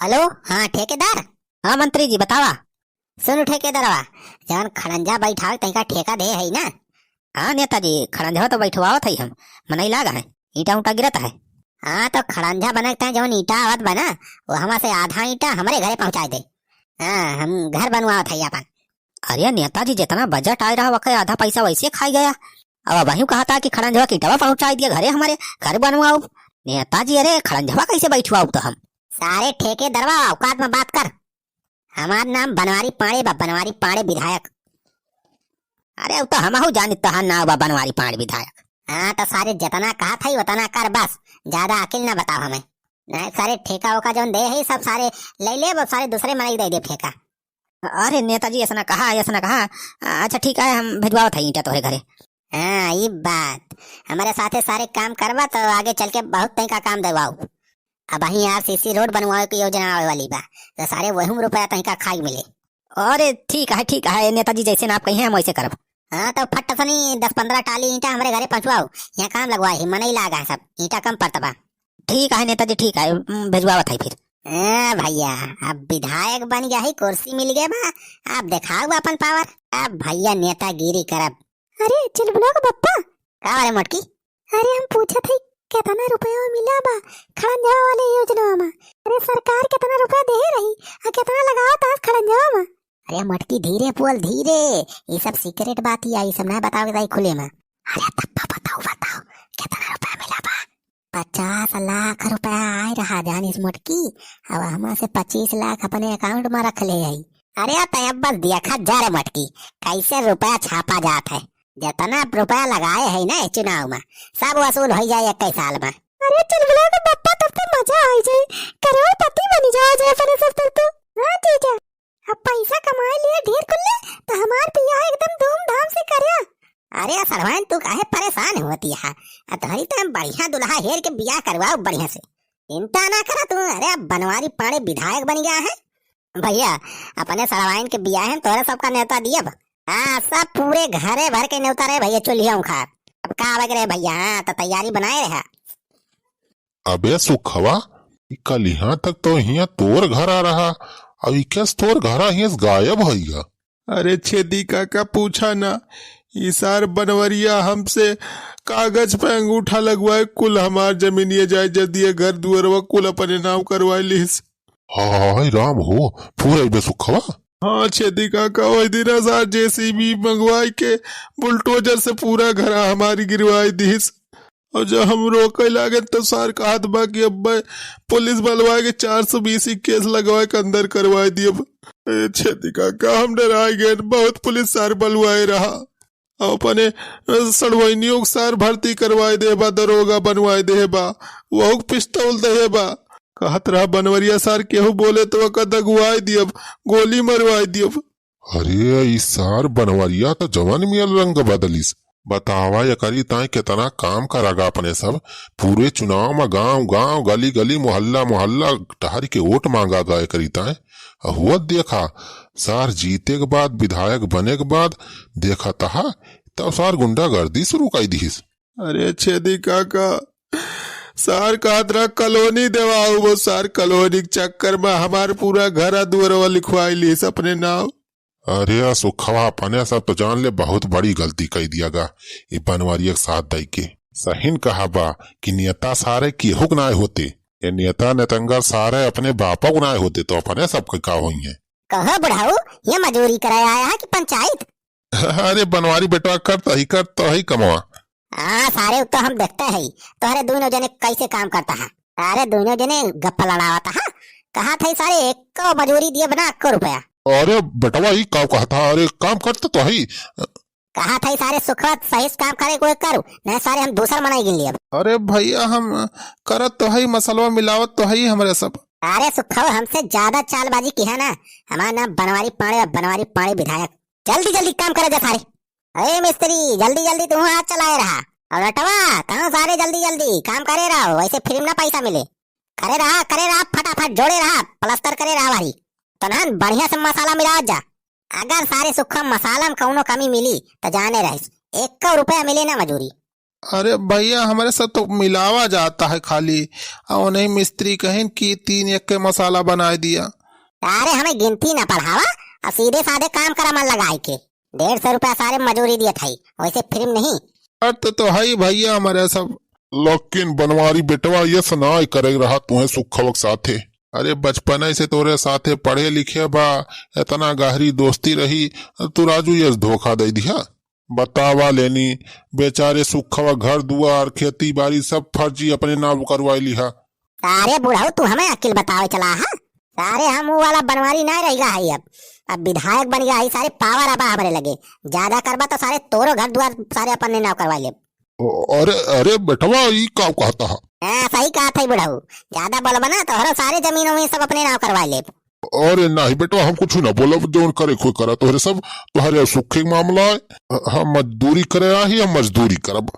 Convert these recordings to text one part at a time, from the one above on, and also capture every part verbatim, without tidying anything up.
हेलो, हाँ ठेकेदार। हाँ मंत्री जी, बतावा। सुन ठेकेदारवा, जवन खड़ंजा बैठावे तनिका ठेका दे है ना? हाँ नेताजी, खड़ंजवा तो बैठवावत है हम, मनई लाग है, ईंटा ऊंटा गिरत है। हाँ तो खड़ंजा बने के जवन ईंटा आवत बा ना, वो हमा से आधा ईंटा हमरे घरे पहुँचाइ दे। हाँ, हम घर बनवावत है अपन। अरे नेताजी, जितना बजट आए रहा, वके आधा पैसा वैसे खाई गया। अब अबहियों कहता कि खड़ंजवा के ईंटवा पहुँचाइ दिया घरे हमरे, घर बनवाउब। नेताजी, अरे खड़ंजवा कैसे बैठवाउब तो हम? सारे ठेकेदरवा, औकात में बात कर। हमार नाम बनवारी पांड़े बा, बनवारी पांड़े विधायक। अरे, उ तो हमहू जानित तोहार नाम बा बनवारी पांड़े विधायक। हाँ, तो सारे जितना कहत है उतना कर बस, ज्यादा अकिल ना बताओ हमें। नहीं, सारे ठेका ओका जौन दे है सब सारे ले लेब, सारे दूसरे मनई दे देब ठेका। अरे नेताजी, ऐसा ना कहा, ऐसा ना कहा। अच्छा ठीक है, हम भेजवावत है ईंटा तोहरे घरे। हाँ, ई बात। हमारे साथे सारे काम करबा तो आगे चल के बहुत तरीका काम देवाओ। अबहीं आरसीसी रोड बनवावे की योजना आवे वाली बा, तो सारे वही में रुपया तनिका खाई मिले। अरे ठीक है, ठीक है नेताजी, जैसे ना आप कहिए हम वैसे करब। हाँ, तो फट सनी दस पन्द्रह टाली ईंटा हमरे घरे पहुँचवाओ, यहाँ काम लगवा है, मनई लागा है सब, ईंटा कम पड़त बा। ठीक है नेताजी, ठीक है, उम, भेजवावत है फिर। हाँ भैया, अब विधायक बन गया है, कुर्सी मिल गया बा, आप दिखाओ अपन पावर। अब भैया नेतागिरी करब। अरे चुलबुला का पप्पा। का रे मोटकी? अरे हम पूछत हई, केतना रुपया मिला बा खड़ंजवा वाले योजना में? अरे सरकार केतना रुपया देहे रही, आ केतना लगावत आज खड़ंजवा में? अरे मोटकी धीरे बोल, धीरे, ई सब सीक्रेट बात ही आई, सब ना बतावे के चाही खुले में। अरे तब बताओ, बताओ, केतना रुपया मिला बा? पचास लाख रुपया आए रहा जानिस मोटकी, अब हमा से पच्चीस लाख अपने अकाउंट में रख ले आई। अरे तै अब बस देखा जा रे मोटकी, कैसे रुपया छापा जात है। जितना रुपया लगाए है ना इस चुनाव में, सब वसूल हो जाए एक साल में। अरे चुलबुला के पप्पा, तब तो मजा आ जाए, करोड़पति बनी जाओ जाए अपने सब तब तो। हाँ जीजा, अब पैसा कमाए लिए ढेर कुल्ले, तो हमार बियाह एकदम धूमधाम से करे। अरे सड़वाइन, तू काहे परेशान होती है? आ तोहरी तो हम बढ़िया दुल्हा हेर के बियाह करवाओ बढ़िया से, चिंता ना करा तू। अरे अब बनवारी पांड़े विधायक बन गया है भैया, अपने सड़वाइन के बियाह में तोहरे सबका न्योता दियब। हाँ, सब पूरे घरे भर के न्योता रहे भैया, चुल्हिया उखाड़। अब का आवे के रहे भैया, हाँ तो तैयारी बनाए रहा। अबे सुखवा, ई कलिहाँ तक तो हियाँ तोर घर आ रहा, अब इकस तोर घर आ हियाँ से गायब होइगा। अरे छेदी काका पूछा ना, ई सार बनवरिया हमसे कागज पे अंगूठा लगवाए, कुल हमार जमीनिया जायदाद दिए, घर दुअरवा कुल अपने नाम करवाए लिहिस। हाय राम हो, पूरा बे सुखवा। हाँ छेदी काका, वही दिन सार जेसीबी मंगवाए के बुलडोजर से पूरा घर हमारी गिरवाए दिहिस। और जब हम रोके लागे तो सार कहत बा कि अब पुलिस बलवा के चार सौ बीस केस लगवा के अंदर करवाए दिए। ए, छेदी काका, हम डराए गए, बहुत पुलिस सार बलवाए रहा। और अपने, अ, सड़वैनियों के सार भर्ती करवाए दे बा, दरोगा बनवाए दे बा, वहू के पिस्तौल दे बा। कहत रहा बनवरिया सार केहू बोले तो ओकर दगुआए दियब, गोली मरवाए दियब। अरे, ई सार बनवरिया तो जवन मियल रंग बदलिस। बतावा, एकरी ताई केतना काम करगा अपने सब। पूरे चुनाव में गांव गांव, गली गली, मोहल्ला मोहल्ला टहर के वोट मांगा गा एकरी ताई। आ हुआ देखा, सार जीते के बाद, विधायक बने के बाद, देखा तहा, तब सार गुंडागर्दी शुरू कर दिहिस। अरे छेदी काका, सार कहत रहा कॉलोनी देवाऊ, वो सार कॉलोनी के चक्कर में हमार पूरा घर दुअरवा लिखवाई लिहिस अपने नाम। अरे, आ सुखवा अपने सब तो जान ले, बहुत बड़ी गलती कई दिया गा, ई बनवरिया के साथ दई के। सहीन कहा बा कि नेता सारे केहू के नाय होते, ये नेता नेतंगर सारे अपने बापा के नाय होते, तो अपने सब के का होई है? कहो बुढ़ाऊ, ये मजूरी कराए आया है कि पंचायत? अरे बनवारी बेटवा, कर तो ही, कर तो ही कमवा। हाँ, सारे उ तो हम देखते हैं, तोहरे दोनों जने कैसे काम करता है। अरे दोनों जने गप्पा लड़ावता है, कहा था सारे एको मजूरी दिए बिना एको रुपया। अरे बेटवा, ई का कहता? अरे काम करते तो ही। कहा था सारे सुखवा सही से काम करे को करू, नहीं सारे हम दूसर मनई गिन लियब। अरे भैया, हम करत तो है, मसलवा मिलावत तो है हमरे सब। अरे सुखवा हमसे ज्यादा चालबाजी की है ना, हमारा नाम बनवारी पांड़े, बनवारी पांड़े विधायक। जल्दी जल्दी काम करे जा सारे। अरे मिस्त्री, जल्दी जल्दी तू हाथ चलाए रहा। और रटवा, कहाँ सारे जल्दी जल्दी काम करे रहो, वैसे फ्री में ना पैसा मिले। करे रहा, करे रहा, फटाफट जोड़े रहा, प्लास्टर करे रहा भारी। तो ना बढ़िया से मसाला मिलावत जा। अगर सारे सुखा मसाला में कौनो कमी मिली तो जाने रहिस, एको रुपया मिले ना मजूरी। अरे भइया, हमरे सब तो मिलावा जाता है खाली। अउ उन्हीं मिस्त्री कहिन कि तीन एक के मसाला बनाए दिया। अरे हमें गिनती ना पढ़ावा, अउ सीधे साधे काम करा मन लगाए के। डेढ़ सौ रुपया सारे मजूरी दियत हई, वैसे free में नहीं। अरे तो, तो हई भइया हमरे सब। लेकिन बनवारी बेटवा, यस नाय करे रहा तुहें सुखवा के साथे। अरे बचपने से तोरे साथे पढ़े लिखे बा, इतना गहरी दोस्ती रही, तू राजू यस धोखा दे दिया। बतावा लेनी, बेचारे सुखवा घर दुआर, खेती बाड़ी सब फर्जी अपने नाम करवाई लिहा। अरे बुढ़ऊ, तू हमें अकिल बतावे चला हा? अरे हम वो वाला बनवारी ना रह गया है अब। अब विधायक बन गया है, सारे power अब हमरे लगे। ज्यादा करबा तो सारे तोरो घर दुआर सारे अपने नाम करवा ले। अरे, अरे बेटवा, ई का कहता हा? हाँ, सही कहत है बुढ़ऊ। ज्यादा बोलबा ना, तोहरो सारे जमीन वमीन सब अपने नाम करवा ले। अरे नाही बेटवा, हम कुछ ना बोलब, जौन करे कोई करा, तोहरे सब, तोहरे सुखे के मामला है। हम मजदूरी करे आही, हम मजदूरी करब।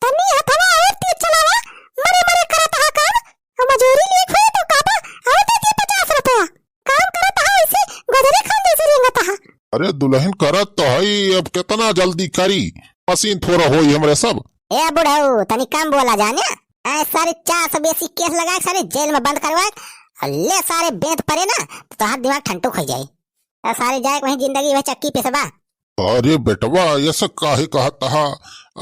तनी हथवा और तेज चलावा, मरे मरे करत हा काम। हम मजूरी लिए खोए तो काबा, और दे दे पचास रुपया। काम करत हा ऐसे गजरे खान जैसे रेंगत हा। अरे दुल्हन, करत तो हई, अब कितना जल्दी करी, मशीन थोड़ा होई हमरे सब। ए बुढ़ऊ, तनी कम बोला जाने। ऐ सारे चार सौ बेसी केस लगा के सारे जेल में बंद करवा, और ले सारे बेंत परे ना, तो तोहार दिमाग ठंडुक हो जाए। और सारे जाए के वहीं जिंदगी वह चक्की पिसबा। अरे बेटवा, ऐसा काहे कहत हा?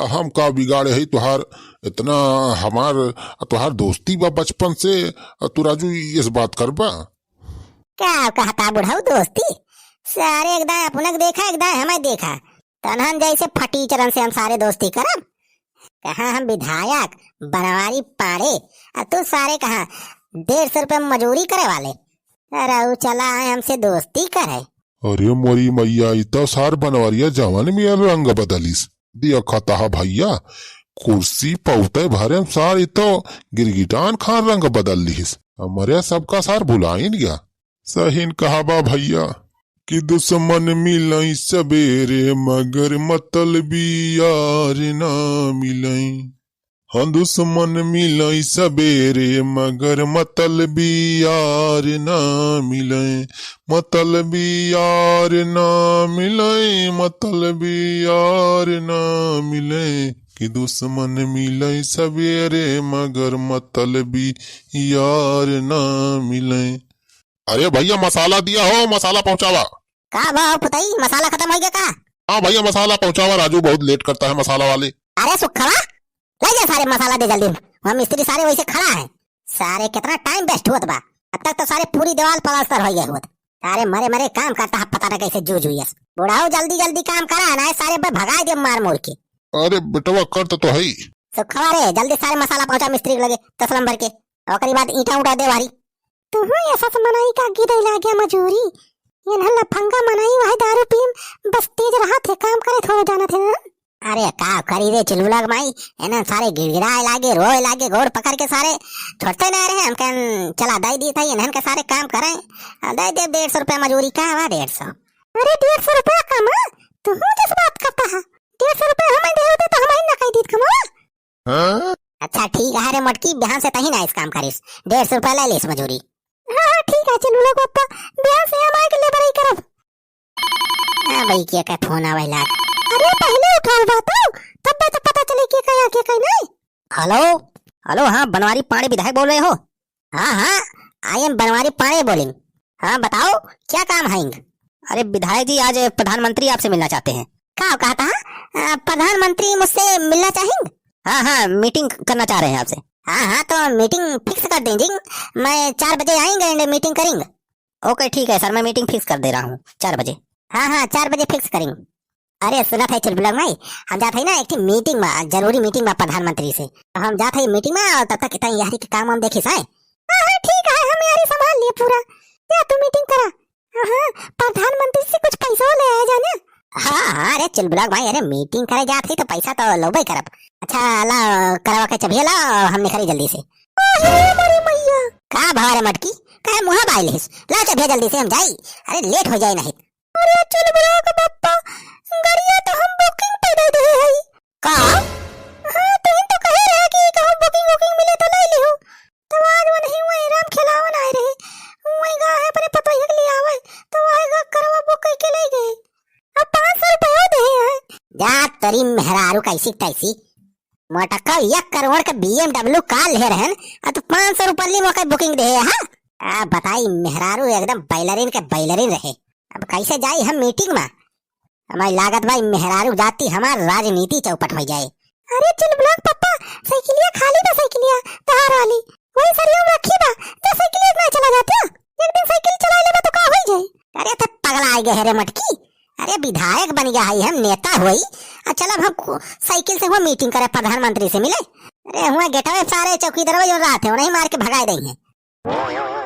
हम का बिगाड़े है तुहार? इतना हमार, तुहार दोस्ती बा बचपन से, तू राजू इस बात करबा? का कहता बुढ़ऊ दोस्ती? सारे एकदम अपने के देखा, एकदम हमें देखा। तनहन जैसे फटीचरन से हम सारे दोस्ती करब? कहाँ हम विधायक, बनवारी पाड़े, आ तू सारे कहाँ डेढ़ सौ रुपये मजूरी करे वाले? अरे ऊ चला आए हमसे दोस्ती करे। अरे मोरी मैया, ई तो सार बनवारिया जवान मियाँ रंग बदलिस। दिया खता हा भैया, कुर्सी पौते भरे में सार ई तो गिरगिटान खान रंग बदल लिहिस। हमरे सबका सार भुलाइन गया। सहीन कहा बा भैया कि दुश्मन मिलई सबेरे मगर मतलबी यार ना मिलई। हाँ, दुश्मन मिलई सबेरे मगर मतलबी यार ना मिलई। मतलबी यार ना मिलई, मतलबी यार ना मिलई। कि दुश्मन मिलई सबेरे मगर मतलबी यार ना मिलई। अरे भैया, मसाला दिया हो, मसाला पहुंचावा। का बा पुतई, मसाला खतम होइ गया का? हाँ भैया, मसाला पहुंचावा, राजू बहुत लेट करता है मसाला वाले। अरे सुखवा, ले जा सारे मसाला दे जल्दी। वहाँ मिस्त्री सारे वैसे खड़ा है। सारे कितना टाइम वेस्ट होत बा। अब तक तो सारे पूरी दीवार प्लास्टर होइ गए होत। सारे मरे मरे काम करता है, पता ना कैसे जूझ हुई है। बुढ़ाऊ जल्दी जल्दी काम करा ना, सारे पे भगाए दे मार मोर के। अरे बेटवा, करत तो है। सुखवा रे, जल्दी सारे मसाला पहुंचा मिस्त्री के लगे, तसला में भर के। ओकरी बाद ईंटा उठा दे भारी। तुहू ये सस मनई का गिदई लागे मजूरी। ये न लफंगा मनई वह दारू पीन बस तेज रहा थे, काम करे थोड़े जाना थे ना। अरे का करी रे चिलबुला के माई, एनन सारे गिड़गिड़ाए लागे, रोए लागे, गोड़ पकड़ के सारे छोड़ते ना रहे। हम कहन चला दई दी था, इन्हन के सारे काम करें। आ, दे दे डेढ़ सौ रुपया मजूरी, का हुआ डेढ़ सौ? अरे डेढ़ सौ रुपया कमा, तुहू जस बात करता है। डेढ़ सौ रुपया हमें दे होते तो हम ही ना कह दीत कमा। हाँ? अच्छा ठीक है रे मोटकी, बिहान से तही ना इस काम करिस, डेढ़ सौ रुपया ले लेस मजूरी। हाँ, हाँ, ठीक है, चलो लोग, अब तो बिहान से हम आके लेबर ही करब। हाँ भाई, के का फोन आवे लाग। अरे पहले उठाओ बात, तब तो पता चले के का या के का नहीं। हेलो, हेलो, हाँ, बनवारी पांडे विधायक बोल रहे हो? हाँ, हाँ, I am बनवारी पांडे बोलिंग। हाँ, बताओ, क्या काम है? अरे विधायक जी, आज प्रधानमंत्री आपसे मिलना चाहते हैं। का कहता है? अ, प्रधानमंत्री मुझसे मिलना चाहेंगे? हाँ, हाँ, मीटिंग करना चाह रहे हैं आपसे। हाँ, हाँ, तो मीटिंग फिक्स कर देंगे। मैं चार बजे आएंगे and मीटिंग करेंगे। ओके, ठीक है सर, मैं मीटिंग फिक्स कर दे रहा हूँ चार बजे। हाँ, हाँ, चार बजे फिक्स करेंगे। अरे सुनत है चुलबुला माई, हम जात है ना एक ठे मीटिंग में, जरूरी मीटिंग में प्रधानमंत्री से। तो हम जात है मीटिंग में, और तब तक इतना यारी के काम हम देखिस है। हाँ, हाँ, ठीक है, हम यारी संभाल लिए पूरा। जा तू मीटिंग करा। हाँ, हाँ, प्रधानमंत्री से कुछ पैसा ले आया जाना। हाँ, हाँ, अरे चुलबुला माई, अरे मीटिंग करे जात है तो पैसा तो लोबे करब। अच्छा, ला, करवा के चबिया ला, हम निकली जल्दी से। अरे मोरी मैया। का भवा रे मटकी, काहे मुँह बाइल हिस? ला चबिया जल्दी से, हम जाई। अरे लेट हो जाए नहीं। अरे चुलबुला के पप्पा, गड़िया तो हम बुकिंग पे दे दे हई। का? हाँ, तुम तो कहे रहे कि कहूँ बुकिंग वुकिंग मिले तो ले लिहो। तब आज वो नहीं हुए, राम खेलावन आए रहे। वही गा है अपने पतोहिया के लिए आवे, तो वही गा करवा बुक करके ले गए। अब पाँच सौ रुपया दे हैं। जा तेरी मेहरारू कैसी तैसी। मोटका एक करोड़ के B M W car ले रहन, आ तू पाँच सौ रुपया ली मोका booking दे, हाँ? आ बताई, मेहरारू एकदम बैलरिन के बैलरिन रहे। अब कैसे जाई हम meeting में? हमारी लागत भाई, मेहरारू जाती हमार राजनीति चौपट हो जाए। अरे चुलबुला के पप्पा, साइकिलिया खाली बा, साइकिलिया तहार वाली, वही सरिया में रखी बा, तो साइकिलिया ना चला जाते। एक दिन साइकिल चला लेबा तो का हो जाए? अरे तो पगला आ गए रे मटकी। अरे विधायक बन गया है, हम नेता होई। आ चल अब हम को-, साइकिल से हुआ meeting करे, प्रधानमंत्री से मिले। अरे हुआ गेटवे सारे चौकीदारवा जो रहते हो, नहीं मार के भगाए देंगे।